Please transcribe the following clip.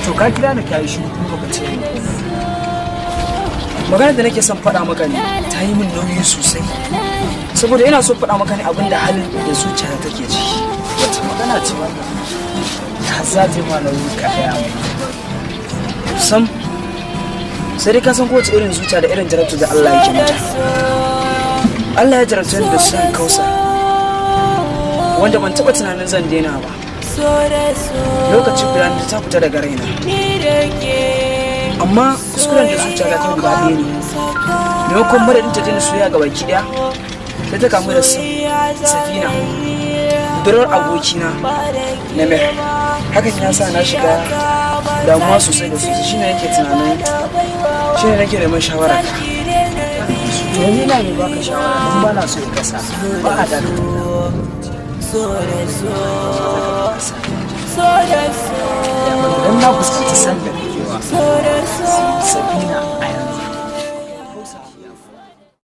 To ka kira ni ka yi shiru kuma baka ce min komai. Maganar da nake son faɗa maka ne ta yi min nauyi sosai, saboda ina so faɗa maka ne abin da halin da zuciya take ciki. Wata magana ce wannan? Ta za ta yi ma nauyi ka gaya min? Sam, sai dai ka san kowace irin zuciya da irin jarabta da Allah yake mata. Allah ya jarabta ni da son Kausa, wanda ban taɓa tunanin zan daina ba. Lokaci guda da ta fita daga raina, amma kuskuren da zuciya ta guda ɗaya ne: maimakon madadin ta daina soyayya ga baki ɗaya, sai ta kamu da son Safina, budurwar abokina na Mer. Hakan ya sa na shiga damuwa sosai da sosai. Shine nake tunanin, shine nake neman shawara ka. To ni na mai baka shawara, don ba na so ya kasa ba a dakatar da. Don na fuskanci san da kake wa Safina.